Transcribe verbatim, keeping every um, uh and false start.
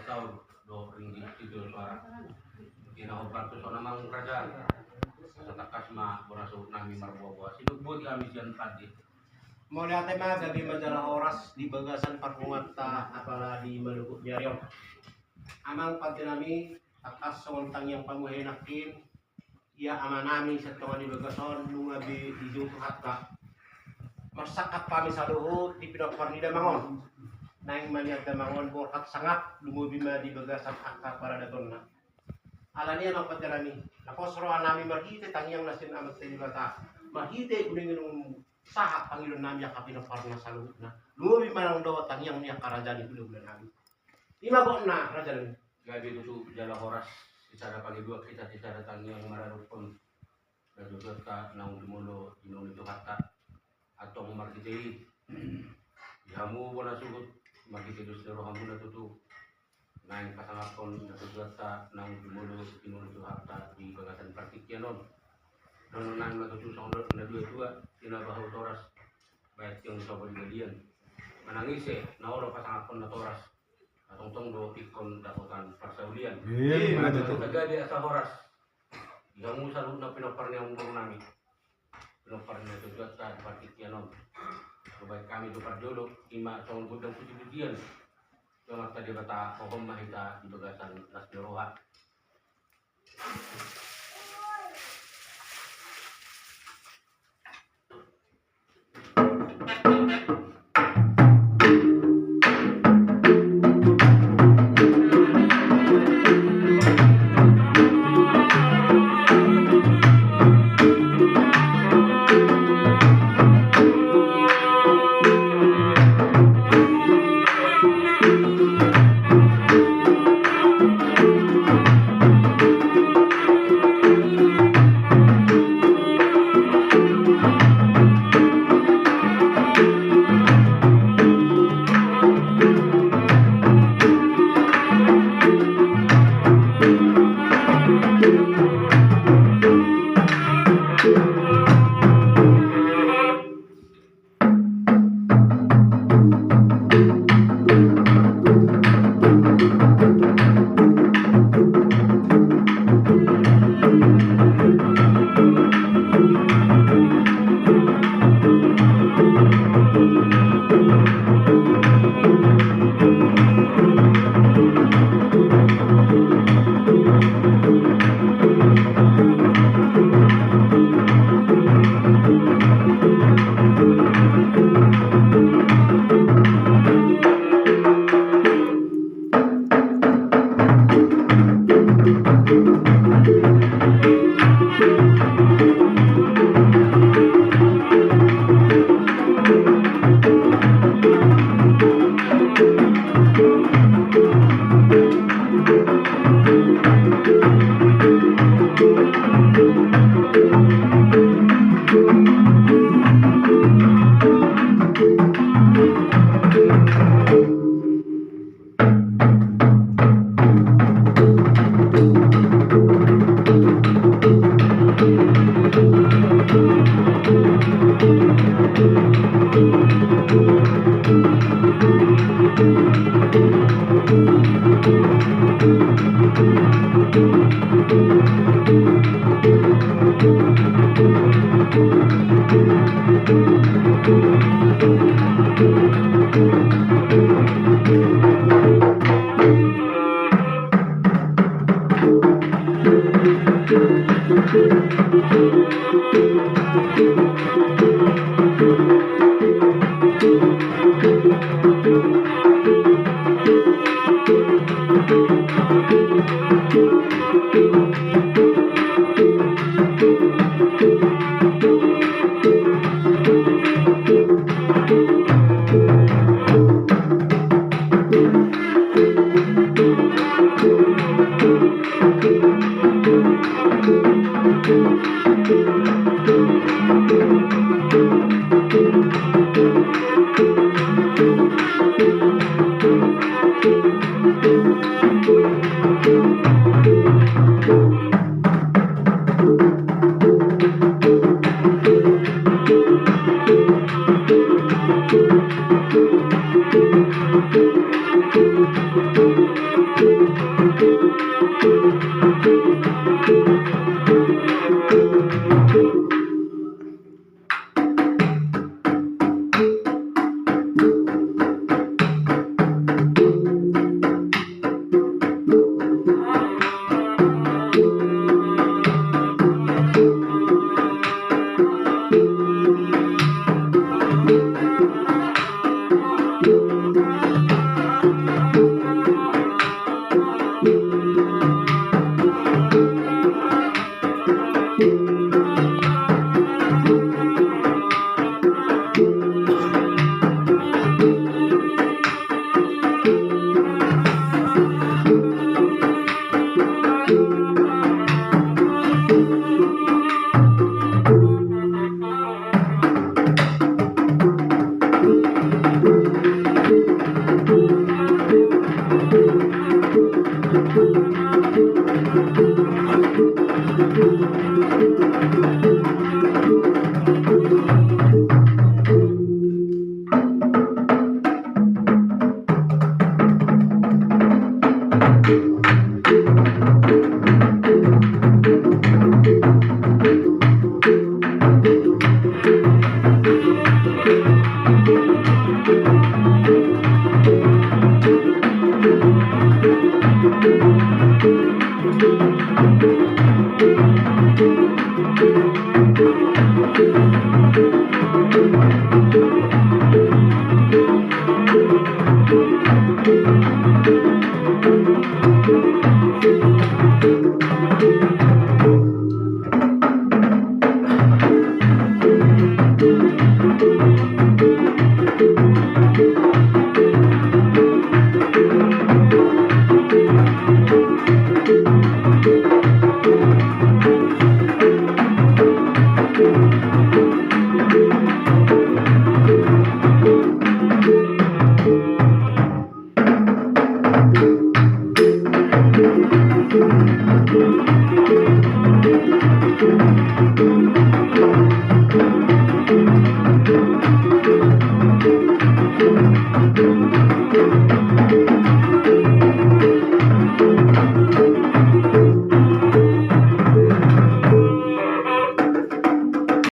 Saur do ringgit sitio suara. Di na hombar tu son amang raja. Asa tangkas ma bona suhut nami marboa-boa. Sinubut hami sian pande. Mauliate ma, gabe ma jala horas di bagasan parpunguanta apala di manogot ni ari on. Amang pande nami, tangkas songon tangiang pamuhena nangkin, ia amanami sian tonga ni bagas on nunga be dijou Tuhanta. Marsangkap hami saluhut di pinompar ni damang on. Naeng ma nian damang on borhat sangap, lumobi ma di bagasan angka paradatonna. Alani i amang pande nami, na pos rohanami marhite tangiang na sian Amanta Debata, marhite uninguningonmu, sahat pangidoannami angka pinomparna saluhutna. Lumobi ma nang dohot tangiang ni angka raja ni hulahula nami. Ima gokna raja nami. Gabe tutu jala horas, sisada pangidoan hita, sisada tangiang maradophon na tujuanta naung jumolo jumolo Tuhanta. Antong marhite i, di hamu bona suhut, marhite dos ni rohamuna tutu, naeng pasangaphon na tujuanta naung jumolo jumolo Tuhanta di bagasan partingkian on. Dohonon nami ma tutu songon dohot na dua-dua, tina bahu toras, baen tiang sopo di balian. Manang ise na olo pasangaphon na toras, na tongtong do ingkon dapotan parsaulian. Ima tutu. Tagadi asa horas di hamu saluhutna pinompar ni amangborunami, pinompar ni na tujuanta di partingkian on. Hubaen hami tu parjolo, ima songon gondang puji-pujian tu Amanta Debata, hohom ma hita di bagasan las ni roha.